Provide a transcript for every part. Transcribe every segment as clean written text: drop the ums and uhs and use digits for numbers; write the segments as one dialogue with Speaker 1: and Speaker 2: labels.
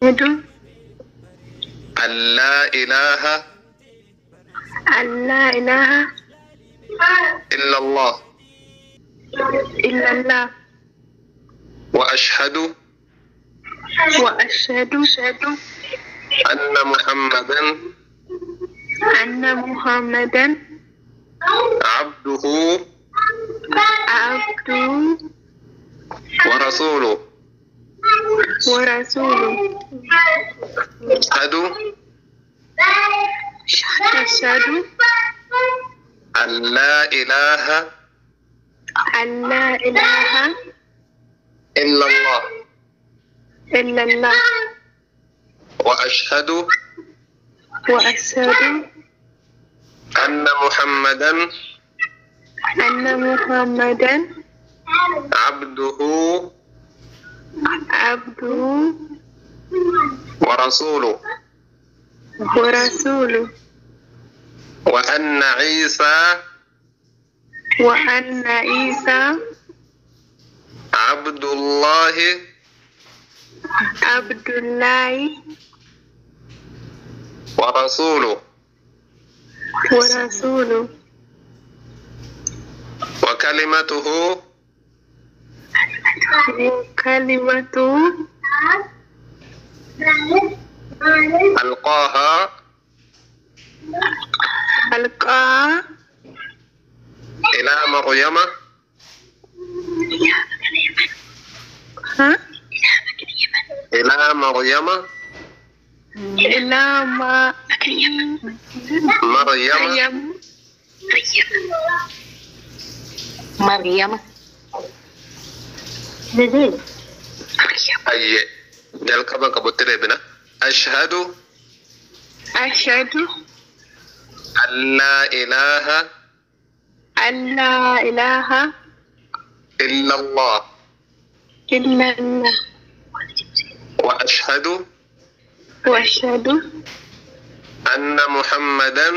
Speaker 1: An laa ilaaha
Speaker 2: an laa ilaaha
Speaker 1: illa Allah
Speaker 2: illa Allah
Speaker 1: wa ashhadu
Speaker 2: wa ashhadu
Speaker 1: anna Muhammadan
Speaker 2: anna Muhammadan
Speaker 1: abduhu
Speaker 2: abduhu
Speaker 1: wa rasuluhu
Speaker 2: wa rasuluhu.
Speaker 1: Ashhadu
Speaker 2: Ashhadu
Speaker 1: an laa ilaaha
Speaker 2: an laa ilaaha
Speaker 1: illa Allah
Speaker 2: illa Allah
Speaker 1: wa ashhadu
Speaker 2: wa ashhadu
Speaker 1: anna Muhammadan
Speaker 2: anna Muhammadan
Speaker 1: abduhu
Speaker 2: abduhu
Speaker 1: wa rasuluhu
Speaker 2: wa rasuluhu
Speaker 1: wa anna Isa
Speaker 2: wa anna Isa
Speaker 1: abdullahi
Speaker 2: abdullahi
Speaker 1: wa rasuluhu
Speaker 2: wa rasuluhu
Speaker 1: wa kalimatuhu
Speaker 2: wa kalimatuhu
Speaker 1: alqaha
Speaker 2: alqaha
Speaker 1: ila Maryama
Speaker 2: ha
Speaker 1: ila Maryama
Speaker 2: ila
Speaker 1: Maryama
Speaker 3: Maryama.
Speaker 1: Ayye jalqaba qabutti deebina. Ashhadu
Speaker 2: ashhadu
Speaker 1: an laa ilaaha
Speaker 2: an laa ilaaha
Speaker 1: illa Allah
Speaker 2: illa Allah
Speaker 1: wa ashhadu
Speaker 2: wa ashhadu
Speaker 1: anna Muhammadan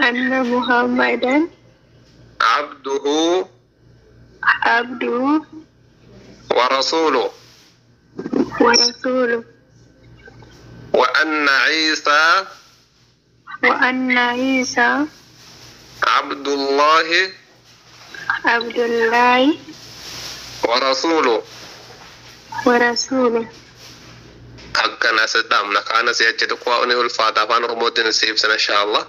Speaker 2: anna Muhammadan
Speaker 1: abduhu
Speaker 2: abduhu
Speaker 1: wa rasuluhu
Speaker 2: wa rasuluhu
Speaker 1: wa anna Isa
Speaker 2: wa anna Isa
Speaker 1: abdullahi
Speaker 2: abdullahi
Speaker 1: wa rasuluhu
Speaker 2: wa rasuluhu.
Speaker 1: Akkana asitti kaana si'achi xiqqoo ni ulfaata afaan Oromootiin si ibsina insha Allah.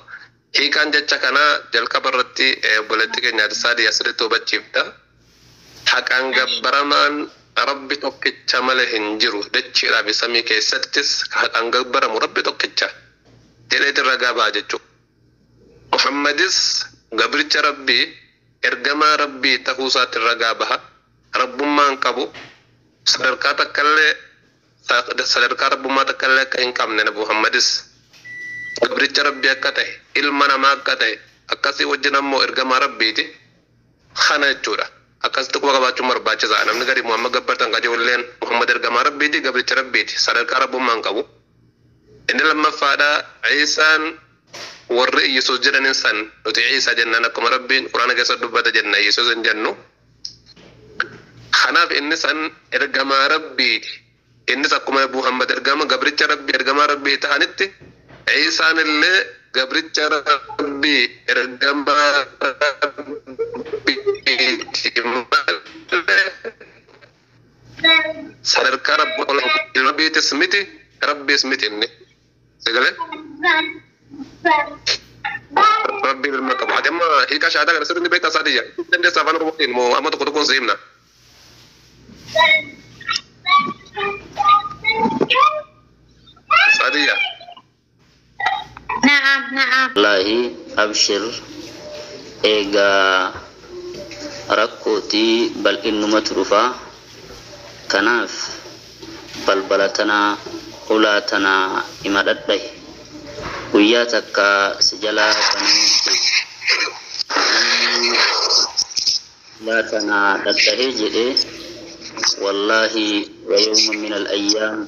Speaker 1: Hiikaan jecha kanaa jalqaba irratti obboleettii keenya Adisaadii asirratti hubachiifta. Haqaan gabbaramaan Rabbi tokkicha malee hin jiru. Dachiidhaa fi samii keessattis haqaan gabbaramu Rabbi tokkicha jedheeti ragaa ba'a jechuudha. Muhammadis gabricha Rabbii, ergamaa Rabbii ta'uu isaatti ragaa baha. Rabbummaan qabu sadarkaa takkallee, sadarkaa rabbummaa takkallee akka hin qabne, Nabi Muhammadis gabricha Rabbii akka ta'e, ilma namaa akka ta'e, akkasii wajjin ammoo ergamaa Rabbiiti kana jechuudha. Akkasitti quba qabaachuun barbaachisaa. Namni gadi Muhammad gabbartan qajeelleen Muhammad ergamaa Rabbiiti, gabricha Rabbiiti, sadarkaa rabbummaa hin qabu. Inni lammaffaadha, Iisaan warri Iyesuus jedhanin san, nuti Iisaa jennaan, akkuma Rabbiin Quraana keessa dubbata jenna, Iyesuus hin jennu. Kanaaf inni san ergamaa Rabbiiti. Innis akkuma Muhammad ergama gabricha Rabbii, ergamaa Rabbii ta'anitti, Iisaan illee gabricha Rabbii, ergamaa Rabbiiti malee sadarkaa Rabbiitis miti, Rabbiis miti inni. Sagalee? Rabbiin ilma qabu. Ati amma hiikaa shahaadaa kana sirriitti beektaa, Saadiyya? Dandeessaa afaan Oromootiin moo amma tokko tokkoon si himna? Saadiyya.
Speaker 3: Na'am, na'am.
Speaker 4: Wallaahi abshir, eegaa rakkootii bal'innumatu dhufa. Kanaaf balbala tanaa, ulaa tanaa ima dhadhahe, guyyaa takka si jalaa banamutti. Namni ulaa tanaa dhadhahee jedhe, wallaahi wa yawma min al-ayyaam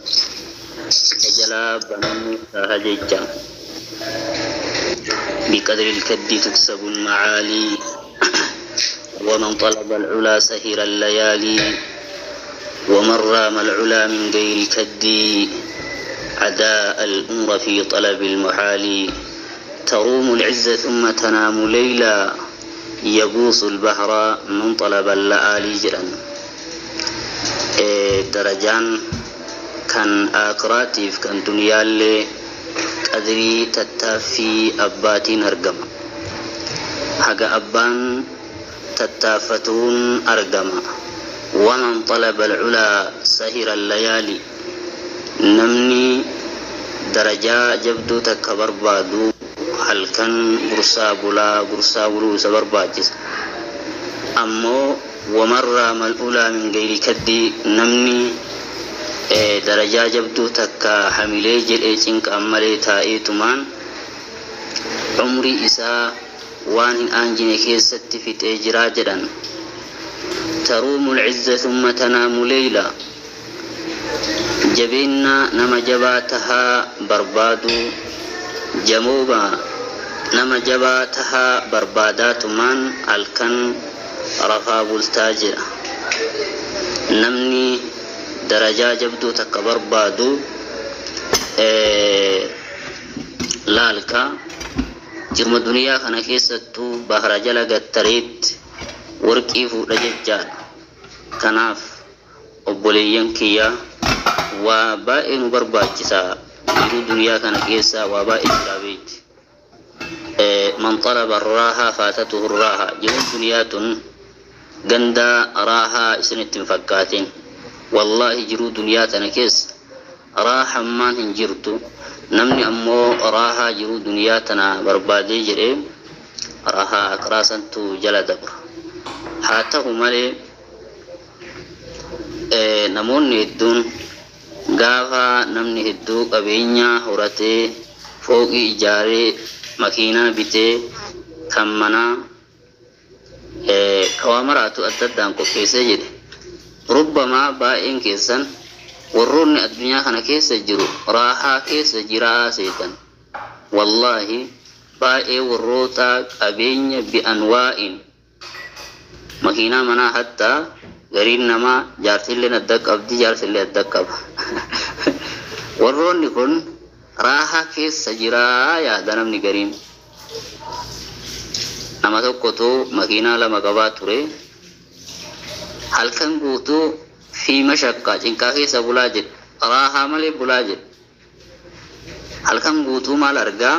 Speaker 4: isa jalaa banamuu taha jecha. بقدر الكد تكسب المعالي، ومن طلب العلا سهر الليالي. ومن رام العلا من غير كدي عداء الأمر في طلب المحال تروم العزة ثم تنام ليلا يغوص البحر من طلب اللآلي جرا درجان كان آكراتيف كان دنيا قدري تتافي أباتين أرقم حق أبان تتافتون أرقم ومن طلب العلا سهر الليالي نمني درجة جبدو تكبر بادو هل كان غرسا بلا غرسا بلو سبر باجس أمو ومن رام الأولى من غير كدي نمني درجة جبدو تكا حملي جل إيشنك أمالي تائي تمان عمري إسا وان أنجني كيست في تجرا جدا تروم العزة ثم تنام ليلا جبينا نما جباتها بربادو جموبا نما جباتها بربادات من الكن رفاب التاجر نمني درجة جبدو تك بربادو لالكا جرم الدنيا خنا كيستو بحر جلق التريد ورقي فودججال كناف obboleeyyan kiyya waa baay'ee nu barbaachisa jiruu duniyaa kana keessa waa baay'ee jira beekti. Man talaba raahaa faatatuhu raahaa jiruun duniyaa tun ganda raahaa isinitti hin fakkaatin. Wallaahi jiruu duniyaa tana keessa raahammaan hin jirtu. Namni ammoo raahaa jiruu duniyaa tana barbaadee jedhee raahaa akiraa santu jala dabra. Haa ta'u malee namoonni hedduun gaafa namni hedduu qabeenya horatee fooqii ijaaree makiinaa bitee kan manaa kawaa maraatu adda addaan qopheessee jedhe rubbamaa baay'een keessan warroonni addunyaa kana keessa jiru raahaa keessa jiraa seetan. Wallaahi baay'ee warroota qabeenya bi'anwaa'in makiinaa manaa hattaa gariin namaa jaarsilleen adda qabdi jaarsillee adda qaba. Warroonni kun raahaa keessa jiraa yaada namni gariin. Nama tokkotu makiinaa lama qabaa ture. Halkan guutuu fi mashakkaa cinqaa keessa bulaa jedhe. Raahaa malee bulaa jedhe. Halkan guutuu maal argaa?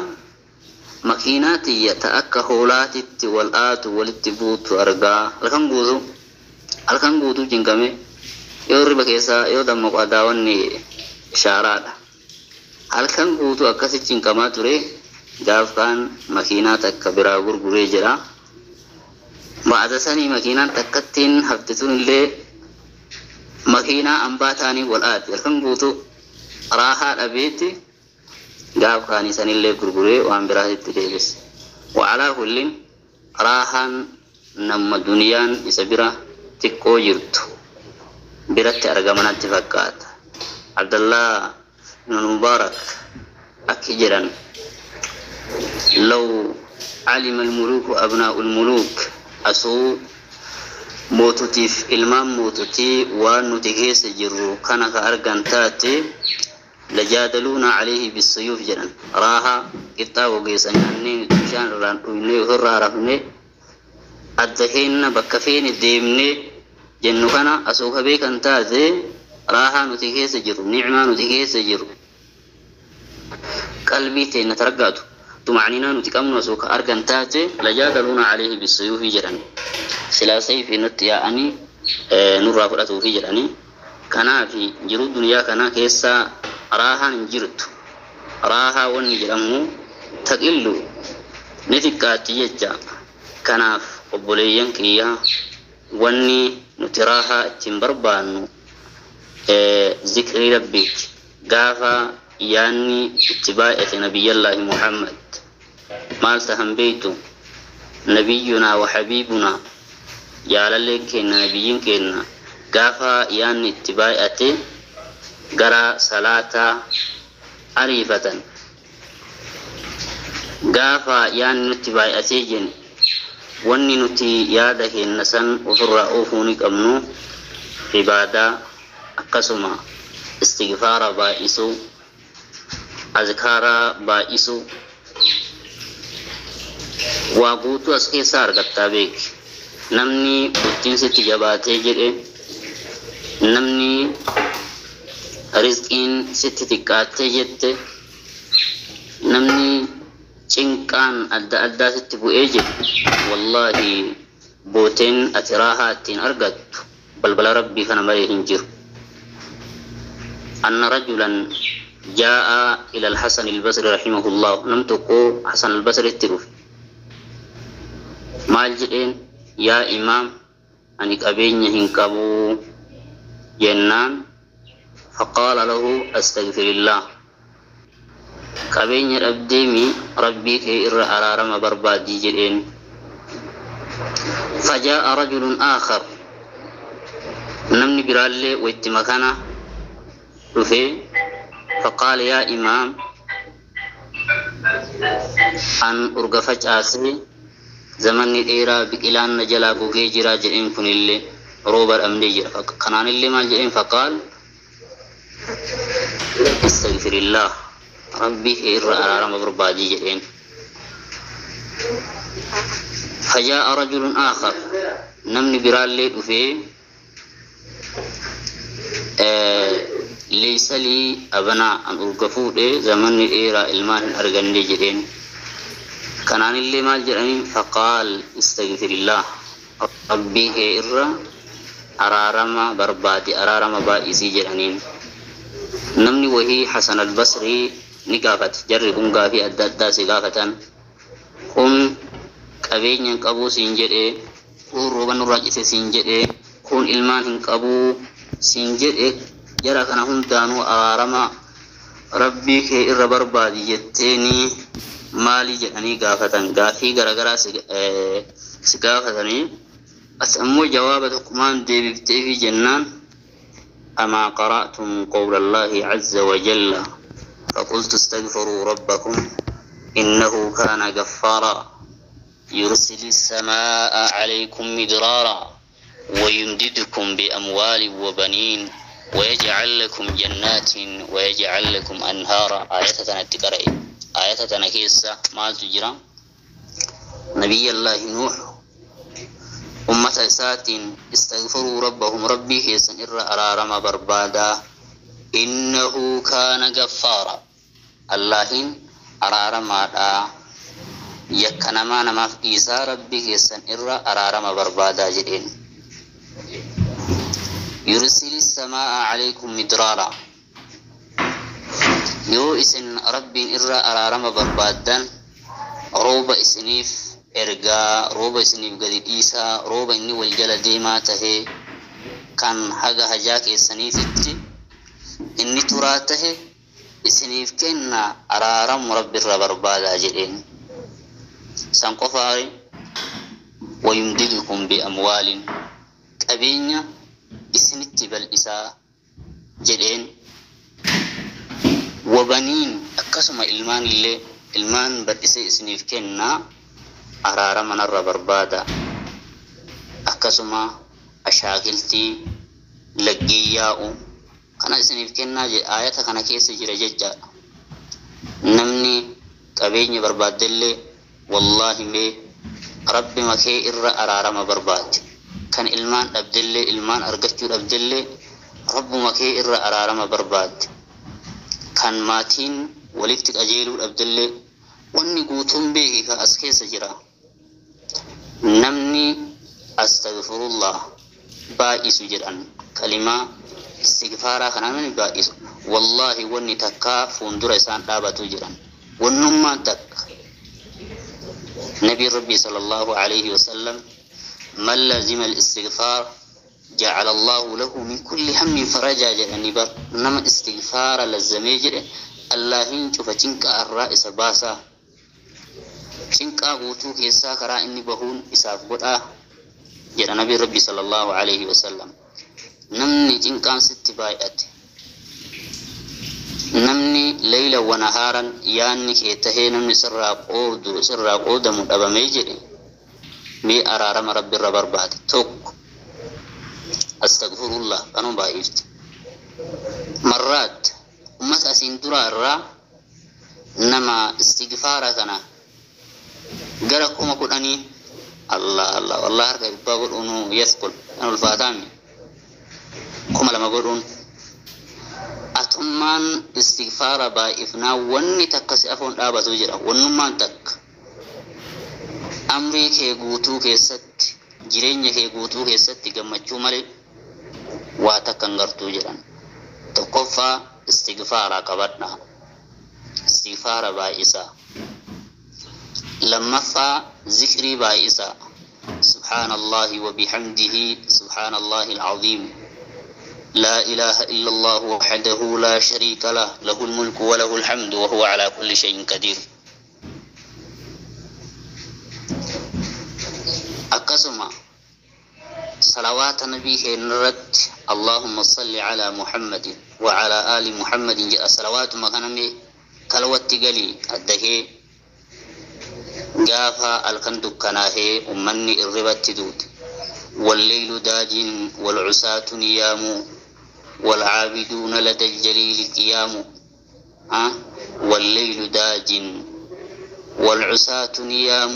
Speaker 4: Makiinaa tiyya ta akka hoolaatitti wal aatu walitti buutu argaa. Halkan guutuu. Halkan guutuu cinqame yoo riba keessaa yoo dammaqu adaawwanni ishaaraadha. Halkan guutuu akkasi cinqamaa ture gaafkaan makiinaa takka biraa gurguree jira. Ba'aada sanii makiinaan takkattiin hafte tun illee makiinaa ambaa taanii wal aati. Halkan guutuu raahaa dhabeetti gaafkaanii sanillee gurguree waan biraatitti deebise. Wa'alaa kullin raahaan nama duniyaan isa bira xiqqoo jirtu biratti argamanatti fakkaata. Abdallah ibn Mubarak akki jedhan law alima almuluku abnaa'u almuluk asuu moototiif ilmaan moototii waan nuti keessa jirru kana ka argan taate lajaadaluuna alayhi bisuyuuf jedhan. Raahaa qixxaa gogeessa nyaannee bishaan irraan dhugnee ofirraa rafnee adda keenna bakka feene deemnee jennu kana asuu ka beekan taate raahaa nuti keessa jirru nicmaa nuti keessa jirru qalbii teenna targaatu tuma'ninaa nuti qabnu asuu ka argan taate lajaadaluuna alayhi bisuyuufi jedhan. Silaa sayfii nutti yaa'anii nurraa fudhatuufi jedhanii. Kanaafi jiruu duniyaa kana keessa raahaan hin jirtu. Raahaa wanni jedhamu taqillu ni xiqqaatti jecha. Kanaaf obboleeyyan kiyya wanni nuti raahaa ittiin barbaannu zikrii rabbiiti. Gaafa yaanni itti baay'ate nabiyyallaahi Muhammad maal tahan beeytu nabiyyunaa wa habiibunaa jaalalleen keenna nabiyyiin keenna gaafa yaanni itti baay'ate gara salaataa ariifatan. Gaafa yaanni nutti baay'atee jenne wanni nuti yaada keenna san ofirraa oofuu ni qabnu ibaadaa Akkasuma istigfaara baay'isuu, azkaaraa baay'isuu, waa guutuu as keessaa argattaa beeki. Namni bultiin sitti jabaatee jedhe, namni rizqiin sitti xiqqaattee jette, namni cinqaan adda addaa sitti bu'ee jedhe, wallaahi booteen ati raahaa ittiin argattu balbala rabbii kana malee hin jiru. أن رجلا جاء إلى الحسن البصري رحمه الله، نم تقو حسن البصري التروف maal jedheen? Yaa imaam, ani qabeenya hin qabu jennaan, faqaala lahu astagfirillah. Qabeenya dhabdeemi, rabbii kee irra araarama barbaadii jedheen. فجاء رجل آخر, namni biraallee wayittima kana dhufee, فقال يا إمام, an urga facaasee zamanni dheeraa, biqilaan na jalaa gogee jira jedheen. Kunillee rooba dhabnee jira. Kanaanillee maal jedheen? فقال استغفر الله, rabbii kee irra araarama barbaadii jedheen. فجاء رجل آخر, namni biraallee dhufee, ليس لي أبناء, an urga fuudhee zamanni dheeraa, ilmaan hin arganne jedheen. Kanaanillee maal jedhaniin? فقال استغفر الله, rabbii kee irra araarama barbaadi, araarama baay'isii jedhaniin. Namni wahii Hasan Albasrii ni gaafate. Jarri kun gaafii adda addaa si gaafatan. Kun qabeenya hin qabuu siin jedhee, kun rooba nurraa cite siin jedhee, kun ilmaan hin qabuu siin jedhe. Jara kana hundaanuu araarama rabbii kee irra barbaadi jetteeni maali jedhanii gaafatan. Gaafii garagaraa si gaafatanii, ati ammoo jawaaba tokkumaan deebifteefi jennaan, أما قرأتم قول الله عز وجل: فقلت استغفروا ربكم إنه كان غفارا يرسل السماء عليكم مدرارا ويمددكم بأموال وبنين ويجعل لكم جنات ويجعل لكم أنهارا. آية تنتقرأ آية تنكيسة ما تجرى. نبي الله نوح ummata isaatiin استغفروا ربهم, rabbii keessan irra araarama barbaadaa, إنه كان غفارا, allahin araaramaadha, yakka namaa namaaf dhiisaa, rabbii keessan irra araarama barbaadaa jedheen. يرسل السماء عليكم مدرارا, yoo isin rabbiin irra araarama barbaaddan rooba isiniif ergaa, rooba isiniif gadi dhiisaa, rooba inni wal jala deemaa tahee kan haga hajaa keessaniititti inni turaa tahe isiniif kenna, araaramu rabbi irra barbaadaa jedheen. San qofaari, ويمددكم بأموال, qabeenya isinitti bal'isaa jedheen, وبنين, akkasuma ilmaan illee, ilmaan bal'isee isiniif kennaa, araarama narra barbaada. Akkasuma ashaakiltii laggii yaa'u kana isiniif kennaa jedhe. Ayata kana keessa jira jechaadha. Namni qabeenya barbaaddellee, wallaahi mee rabbi makee irra araarama barbaade. Kan ilmaan dhabdellee, ilmaan argachuu dhabdellee, rabbuma kee irra araarama barbaade. Kan maatiin walitti qajeeluu dhabdellee, wanni guutuun beeki ka as keessa jira. Namni astagfirullah baay'isu jedhan, kalimaa istigfaaraa kana namni baay'isu, wallaahi wanni takkaa fuuldura isaan dhaabatu jedhan, wannummaan takka. Nabi rabbii صلى الله عليه وسلم: من لزم الاستغفار جعل الله له من كل هم فرجا jedhani bar. Nama istigfaara lazzamee jedhe, allahin cufa cinqaa irraa isa baasaa, cinqaa guutuu keessaa karaa inni bahuun isaaf godhaa jedha nabi rabbi صلى الله عليه وسلم. Namni cinqaan sitti baay'ate, namni ليلا ونهارا yaanni kee tahee namni sirraa qoodu sirraa qoodamu dhabamee jedhe, mee araarama rabbi irra barbaade. Tokko astagfirullah kanuma baay'ifte. Marraat ummata asiin duraa irraa nama istigfaara kana gara 10,000. Allah Allah, wallah harka dhibbaa godhuun yasqul kan ulfaataami, 2,000 godhuun. Atummaan istigfaara baay'ifnaa wanni takka si afoon dhaabatu jira. Wannummaan takka amrii kee guutuu keessatti, jireenya kee guutuu keessatti gammachuu malee waa takka hin gartuu jedhan. Tokkoffaa istigfaara qabadha, istigfaara baay'isaa. Lammaffaa zikrii baay'isaa, سبحان الله وبحمده، سبحان الله العظيم، لا إله إلا الله وحده لا شريك له، له الملك وله الحمد وهو على كل شيء قدير. أقسم صلوات نبيه نرد، اللهم صل على محمد وعلى آل محمد. جاء صلوات مكانمي كالوت قلي الدهي قافا الكندك كناهي أمني الربت دود. والليل داج والعساة نيام والعابدون لدى الجليل قيام. ها، والليل داج والعساة نيام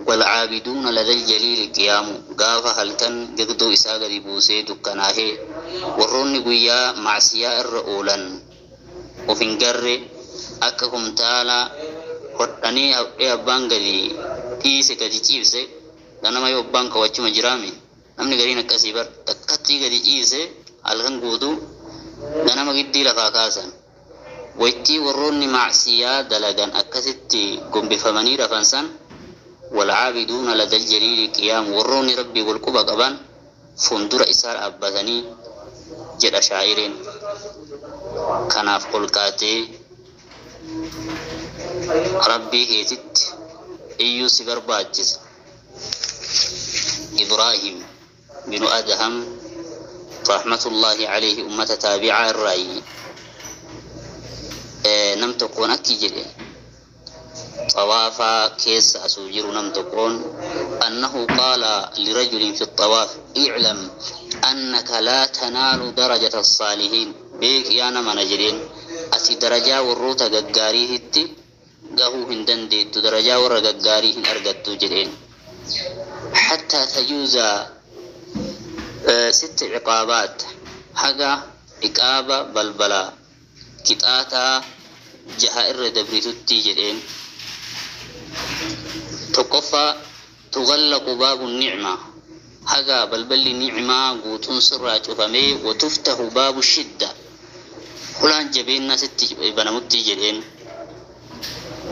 Speaker 4: والعابدون لدى الجليل قيام. قافا هل كان قدو إساق بوسي دكناهي وروني قويا معسيا الرؤولا وفنقر أككم تالا hodhanii hadhee abbaan gadi dhiise gadi ciibse. Ganama yoo abbaan kawachuma jiraame namni gariin akkasii bar takkatti gadi ciise halkan guutuu ganama giddii lafaa kaasan. Waytii warroonni macsiyaa dalagan akkasitti gombifamanii rafan san, walcaabiduuna lada aljaliili qiyaam, warroonni rabbii walquba qaban fuuldura isaa dhaabbatanii jedha shaa'iriin. Kanaaf ol kaatee rabbii keetitti iyyuu si barbaachisa. Ibraahim binu Adham rahmatullahi alayhi ummata taabicaa irraayi nam tokkoon akki jedhe xawaafaa keessa asuu jiru nam tokkoon, annahu qaala lirajulin fi xawaaf: iclam annaka laa tanaalu darajata الصaalihiin. Beek yaa nama na jedheen, ati darajaa warroota gaggaariitti gahuu hin dandeettu, darajaa warra gaggaarii hin argattu jedheen, حتى تجوز ست عقابات، haga iqaaba balbala qixaataa jaha irra dabritutti jedheen. Tokkoffaa, tugallaqu baabu nicma, haga balballi nicmaa guutuun sirraa cufamee, watuftahu baabu shidda, hulaan jabeennaa sitti banamutti jedheen.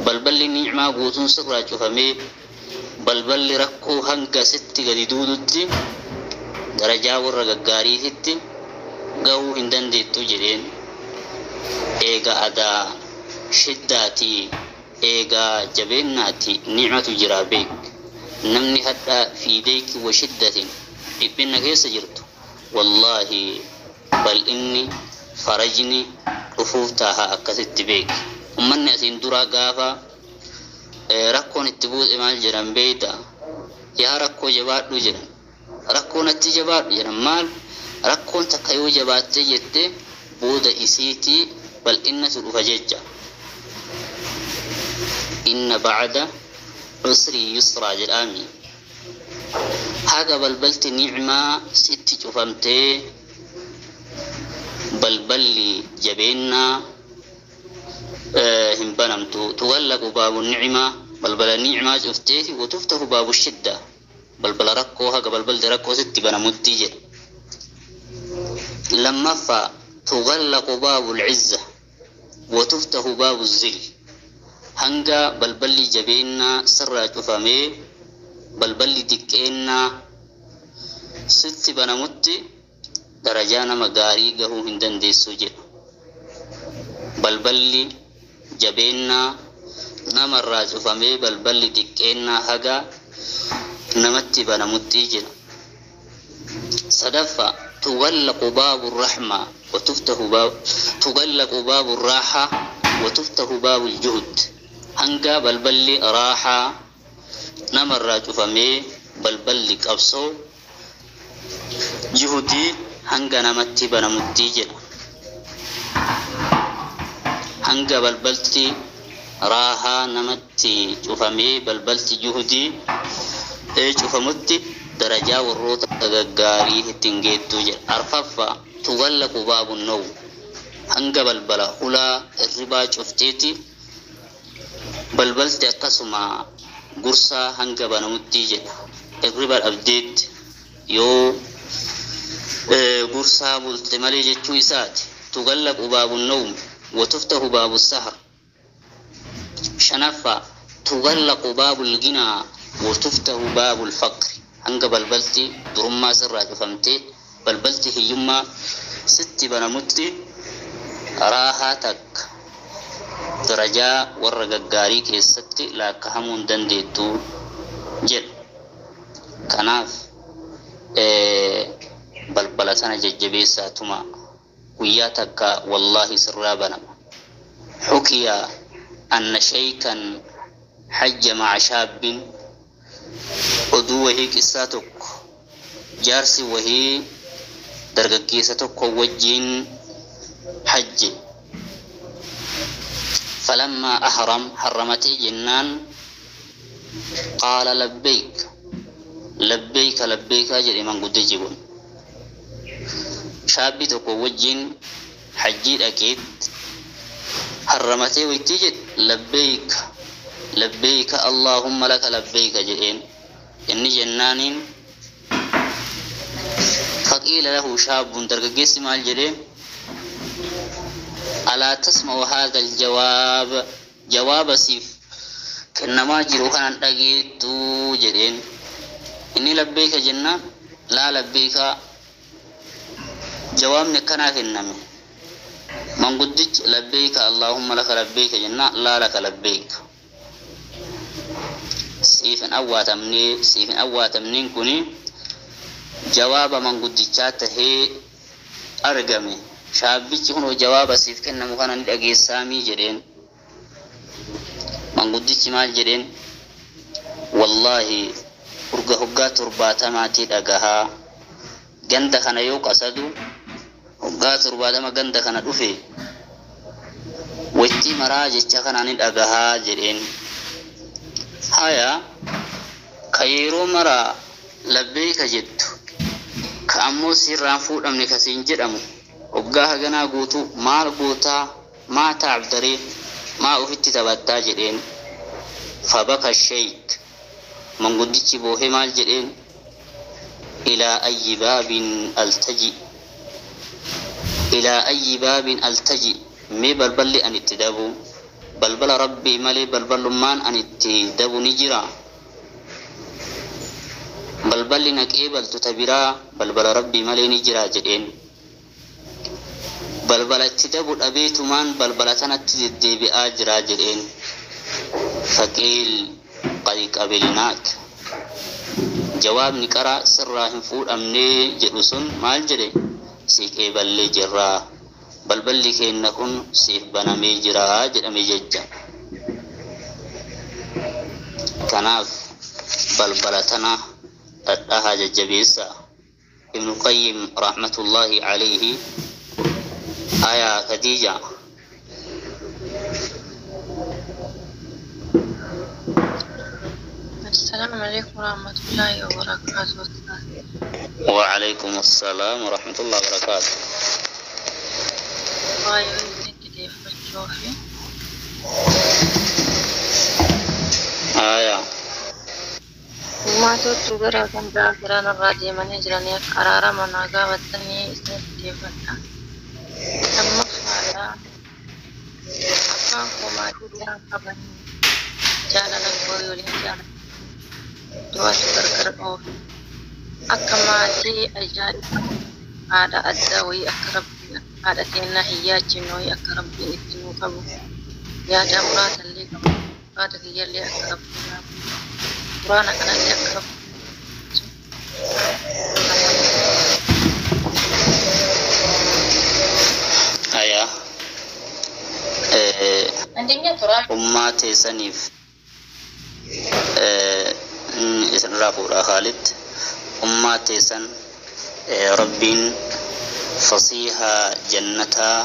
Speaker 4: Balballi nicmaa guutuun sirraa cufamee balballi rakkoo hanga sitti gadi duudutti darajaa warra gaggaariititti gahuu hin dandeettu jedheen. Eega adaa shiddaatii eegaa jabeennaati nicmatu jira. Beek, namni hadha fi deyki wa shiddatin dhiphinna keessa jirtu, wallaahi bal inni farajni dhufuuf taaha. Akkasitti beek, ummanni asiin dura gaafa rakkoon itti buuse maal jedhan beeyta? Yaa rakkoo jabaadhu jedhan, rakkoon atti jabaadhu jedhan. Maal rakkoon takka yoo jabaatte jette booda isiitii bal'innatu dhufa jecha. Inna bacda cusrii yusraa jedhaami. Haga balbalti nicmaa sitti cufamtee balballi jabeennaa hin banamtu. Tugallaqu baabu nicmaa, balbala nicmaa cufteeti, watuftahu baabu shidda, balbala rakkoo haga balbalti rakkoo sitti banamutti jedha. Lammaffaa, tugallaqu baabu lcizza watuftahu baabu zil, hanga balballi jabeennaa sirraa cufamee balballi diqqeennaa sitti banamutti darajaa nama gaarii gahuu hin dandeessu jedha. Balballi jabeennaa namarraa cufamee balballi diqqeennaa haga namatti banamutti jedha. Sadaffaa, tugallaqu baabu rahma watuftahu baab, tugallaqu baabu raaxa watuftahu baabu ljuhud, hanga balballi raaxaa namarraa cufamee balballi qabsoo juhudii hanga namatti banamutti jedha. Hanga balbalti raahaa namatti cufamee balbalti juhudii cufamutti darajaa warroota gaggaarii ittiin geettuu jedha. Arfaffaa tugallaqu baabu nawm hanga balbala hulaa hirribaa cufteeti balbalti akkasuma gursaa hanga banamutti jedha. Hirriba dhabdeetti yoo gursaa bulte malee jechuu isaati. Tugallaqu baabu nawm watuftahu baabu sahar. Shanaffaa tugallaqu baabul ginaa watuftahu baabul faqri hanga balbalti durummaa sirraa cufamtee balbalti hiyyummaa sitti banamutti raahaa takka darajaa warra gaggaarii keessatti laakkahamuu hin dandeettu jedha. Kanaaf balbala sana jajjabeessaa tuma guyyaa takka wallaahi sirraa banama. Xukiya anna shaykan hajja maca shaabbin oduu wahii qissaa tokko jaarsi wahii dargaggeessa tokko wajjiin hajje. فلما أحرم حرمتي جنان قال لبيك لبيك لبيك جري من قد جبون شابي تكو وجين حجي أكيد حرمتي ويتجد لبيك لبيك اللهم لك لبيك جئين إني جنان فقيل له شاب درقجيس مال جرين ألا تسمع هذا الجواب جواب سيف كنما جرو كان دغيتو جرين إني لبيك جنة لا لبيك جواب نكنا كنمي من قدج لبيك اللهم لك لبيك جنة لا لك لبيك سيف أواتمني سيف أواتمني كوني جواب من قدجاته أرقمي shaabbichi kun jawaaba siif kennamu kana ni dhageessaamii jedheen. Manguddichi maal jedheen? Wallaahi urga hoggaa 70 dhagahaa ganda kana yoo qasadu hoggaa 70 ganda kana dhufe wajji maraa jecha kana ni dhagahaa jedheen. Haya ka yeroo maraa labbeeka jettu ka ammoo sirraan fuudhamne kasiin jedhamu hoggaa haganaa guutuu maal gootaa maa taabdaree maa ofitti taphattaa jedheen. Fabaka sheek manguddichi boohee maal jedheen? Ilaa ayyi baabin altaji ilaa ayyi baabin altaji mee balballi an itti dabu balbala rabbii malee balbalummaan an itti dabu ni jira. Balballi na qeebaltu ta biraa balbala rabbii malee ni jira jedheen. Balbala itti dabu dhabeetumaan balbala sanatti deddeebi'aa jira jedheen. Faqiil qad qabilnaak jawaabni qara sirraa hin fuudhamnee jedhu sun maal jedhe? Si qeeballee jirraa balballi keenna kun siif banamee jiraa jedhame jecha. Kanaaf balbala tana dhadhahaa jajjabeessa. Ibnu Qayyim rahmatullahi alayhi آية خديجة.
Speaker 2: السلام عليكم ورحمة الله وبركاته.
Speaker 4: وعليكم السلام ورحمة الله وبركاته. آية
Speaker 2: ما تتوغرا كان جاكران الرادي من هجراني قرارا مناغا وطني اسنتي Lammaffaadha abbaan koo maatii biraan qaban jaalala horii waliin jaalala du'atu gargar oofe akka maatii ajaa'iba haadha addaa wayii akka rabbiin haadha teennaa hin yaachinne wayii akka rabbiin itti nuu qabu yaada muraasallee qabu muraata kiyyallee akka rabbiin naa quraana kanallee akka rabbiin.
Speaker 4: Aya ummaa teessaniif isinirraa fuudhaa Khaalid. Ummaa teessan rabbiin fasiihaa jannataa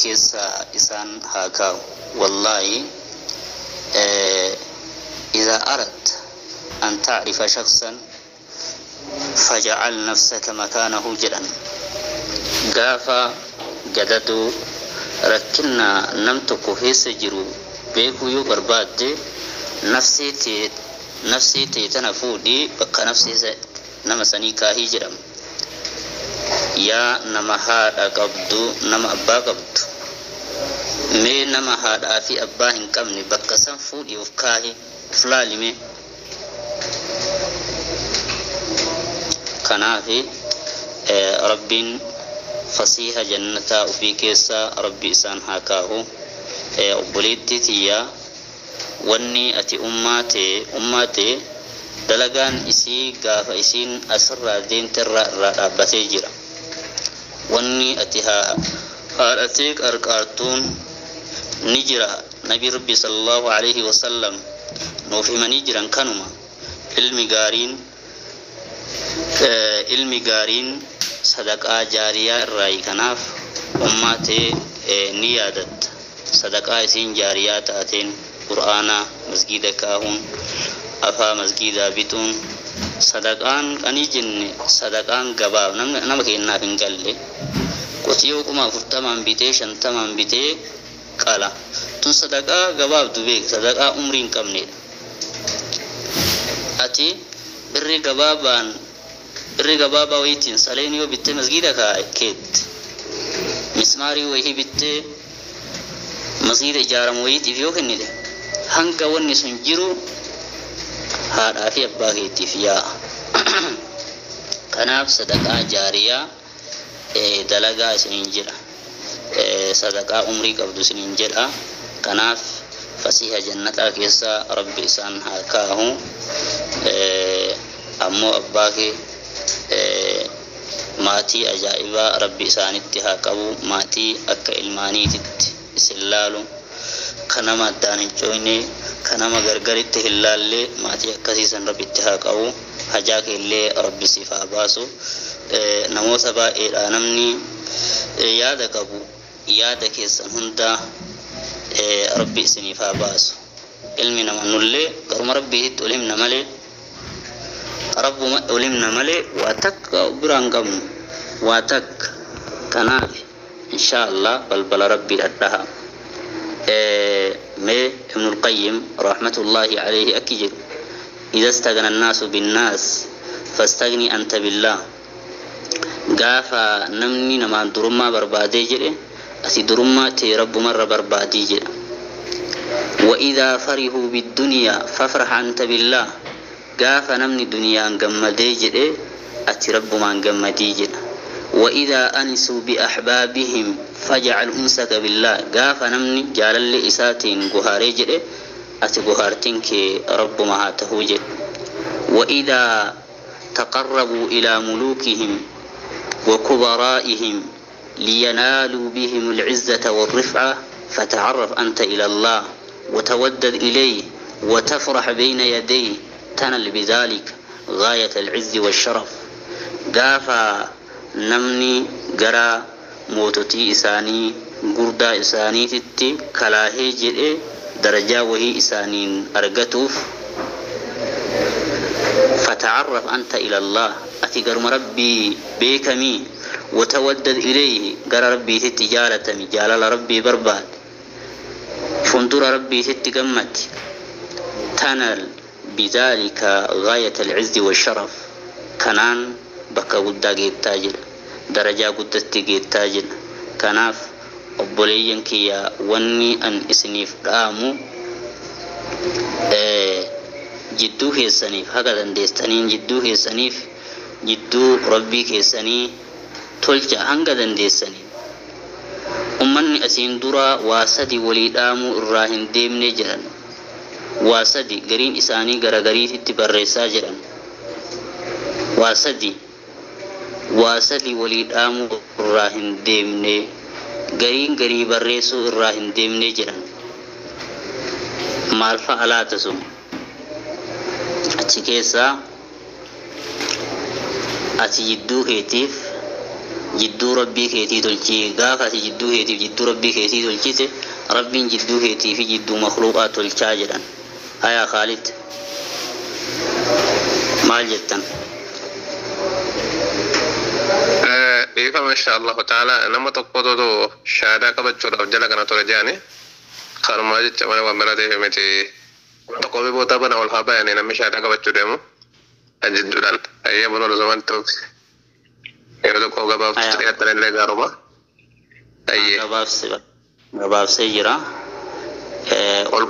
Speaker 4: keessa isaan haa kaa'u. Wallaahi, إذا أردت أن تعرف شخصا فاجعل نفسك مكانه jedhan. Gaafa gadadoo rakkina nam tokko keessa jiru beekuu yoo barbaadde, nafsee tee, nafsee tee tana fuudhii bakka nafsee nama sanii kaahii jedhama. Yaa nama haadha qabdu, nama abbaa qabdu, mee nama haadhaa fi abbaa hin qabne bakka san fuudhii of kaahi, of laalime. Kanaafi Rabbiin fasiiha jannataa ofii keessa Rabbi isaan haa kaahu. Obboleettii tiyyaa, wanni ati ummaa tee, ummaa tee dalagaan isii gaafa isiin asirraa deemte irraa dhaabbatee jira. Wanni ati haadhatee qarqaartuun ni jira. Nabi Rabbi sallallahu alaihi wasallam nuuf himanii jiran kanuma. Ilmi gaariin, ilmi gaariin sadaqaa jaariyaa irraayi. Kanaaf ummaa tee ni yaadatta. Sadaqaa isiin jaariyaa taateen qur'aanaa masgiida kaahuun, afaa masgiidaa bituun sadaqaan qanii jenne. Sadaqaan gabaaf nama kennaaf hin galle. Qotiyoo 40,000 bitee, 50n bitee qala. Tun sadaqaa gabaabdu beek, sadaqaa umrii hin qabnedha. Ati birri gabaabaan, birri gabaabaa wayiitiin saleen yoo bittee masgiida keette, mismaarii wayii bittee masgiida ijaaramu wayiitiif yoo kennite, hanga wanni sun jiru haadhaa fi abbaa keetiif yaa'a. Kanaaf sadaqaa jaariyaa dalagaa isiniin jedha. Sadaqaa umrii qabdu isiniin jedha. Kanaaf fasiiha jannataa keessa Rabbi isaan haa kaahu. Ammoo abbaa kee maatii ajaa'ibaa Rabbi isaanitti haa qabu. Maatii akka ilmaaniititti isin laalu, ka nama addaan hin cooyne, ka nama gargaritti hin laalle, maatii akkasiisan Rabbitti haa qabu. Hajaa keellee Rabbi siif haa baasu. Namoota baay'eedha namni yaada qabu. Yaada keessan hunda Rabbi isiniif haa baasu. Ilmi nama nullee garuma Rabbiitti ol himna malee, Rabbuma ol himna malee waa takka biraan qabnu, waa takka. Kanaaf insha Allah balbala Rabbii dhadhaha. Mee Ibnul Qayyim rahmatullahi alayhi akki jedhu: إذا استغنى الناس بالناس فاستغني أنت بالله. Gaafa namni namaan durummaa barbaadee jedhe, ati durummaa tee Rabbumarra barbaadii jedha. وإذا فرحوا بالدنيا فافرح أنت بالله. Gaafa namni duniyaan gammadee jedhe, ati Rabbumaan gammadii jedha. وإذا أنسوا بأحبابهم فاجعل أنسك بالله. Gaafa namni jaalalli isaatiin guhaaree jedhe, ati guhaartiin kee Rabbuma haa tahuu jedha. وإذا تقربوا إلى ملوكهم وكبرائهم لينالوا بهم العزة والرفعة فتعرف أنت إلى الله وتودد إليه وتفرح بين يديه تنل بذلك غاية العز والشرف. Gaafa namni gara moototii isaanii, gurdaa isaaniititti kalaahee jedhe darajaa wahii isaaniin argatuuf, فتعرف أنت إلى الله، ati garuma Rabbii beekamii، وتودد إليه، gara Rabbiititti jaalatami, jaalala Rabbii barbaad, fuuldura Rabbiititti gammad، تنل بذلك غاية العز والشرف. Kanaan bakka guddaa geettaa jira, darajaa guddatti geettaa jira. Kanaaf obboleeyyan kiyya, wanni an isiniif dhaamu, jidduu keessaniif haga dandeessaniin jidduu keessaniif jidduu Rabbii keessanii tolcha hanga dandeessaniin. Ummanni asiin dura waa sadi walii dhaamuu irraa hin deemne jedhan. Waa sadi gariin isaanii gara gariititti barreessaa jedhan. Waa sadi, waa sadi walii dhaamuu irraa hin deemne, gariin garii barreessuu irraa hin deemne jedhan. Maal fa'a laata sun? Achi keessaa ati jidduu keetiif Jidduu rabbii keetii tolchii. Gaafa ati jidduu keetiif jidduu rabbii keetii tolchite, rabbiin jidduu keetii fi jidduu makluuqaa tolchaa jedhan. Hayaa Khaalid, maal jettan?
Speaker 1: Dhiifama, insha Allahu ta'ala, nama tokkotu shaadaa qabachuudhaaf jala kana ture jedhani. Kanumaa jecha malee waan bira ta'eef miti. Tokko boota bana ol haa bayanii namni shaadaa qabachuu deemu. Jidduudhaan. Ayyee, bunoo zaman ta'uuf. Yeroo tokko gabaabsitu dhiyaatan illee gaaruma. Ayyee.
Speaker 4: Gabaabsee jira.
Speaker 1: Ol.